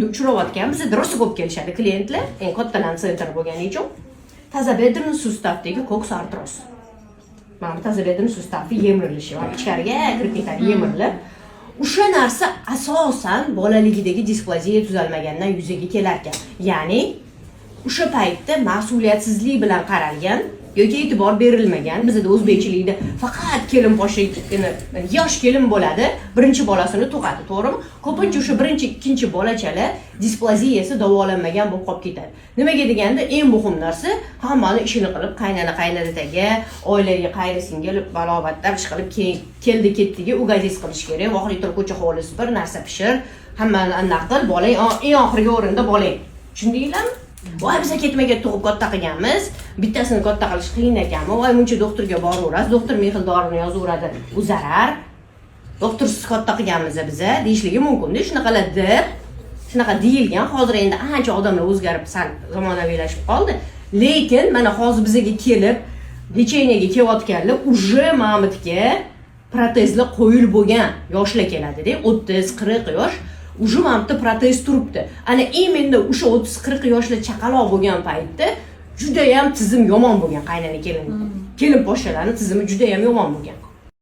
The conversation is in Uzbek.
kunda uchrayotgan, bizada rosa ko'p kelishadi klientlar, eng kattalar, центр bo'lgani uchun, тазобедренный сустав dagi коксартроз. Mana bu тазобедренный сустав ni yemirilishi va ichkariga kirib ketadi yemirilib. O'sha narsa asosan bolaligidagi displaziya tuzalmagandan yuzaga kelar ekan, ya'ni o'sha paytda mas'uliyatsizlik bilan qaralgan yoki e'tibor berilmagan. Bizada o'zbekchilikda faqat kelin poshsha, yosh kelin bo'ladi, birinchi bolasini tug'adi, to'g'rimi? Ko'pincha o'sha birinchi, ikkinchi bolachalar displaziyasi davolanmagan bo'lib qolib ketadi. Nimaga deganda, eng muhim narsa hammani ishini qilib, qaynona, qaynotataga, oilaga, qaynisingil balobatlar ish qilib, keyin keldi ketdiga угодить qilish kerak. Vohli tur, ko'cha hovli supur, narsa pishir, hammani anaqa qil, bolang eng oxirgi o'rinda bolang, tushundinglarmi? Voy, biza ketma ket tug'ib katta qilganmiz, bittasini katta qilish qiyin ekanmi? Voy, muncha doktorga boraverasiz, doktor ming xil dorini yozaveradi, u zarar, doktorsiz katta qilganmiz biza, deyishligi mumkinda. Shunaqalar deb, shunaqa deyilgan. Hozir endi ancha odamlar o'zgarib, sal zamonaviylashib qoldi, lekin mana hozir bizaga kelib лечение ga kelayotganlar уже mana bu yerga protezlar qo'yilib bo'lgan yoshlar keladida, 30-40 yosh, уже mana bu yerda protez turibdi. Ana именно o'sha 30-40 yoshli chaqaloq bo'lgan paytda judayam tizim yomon bo'lgan, qaynona kelin, kelin poshshalarni tizimi judayam yomon bo'lgan.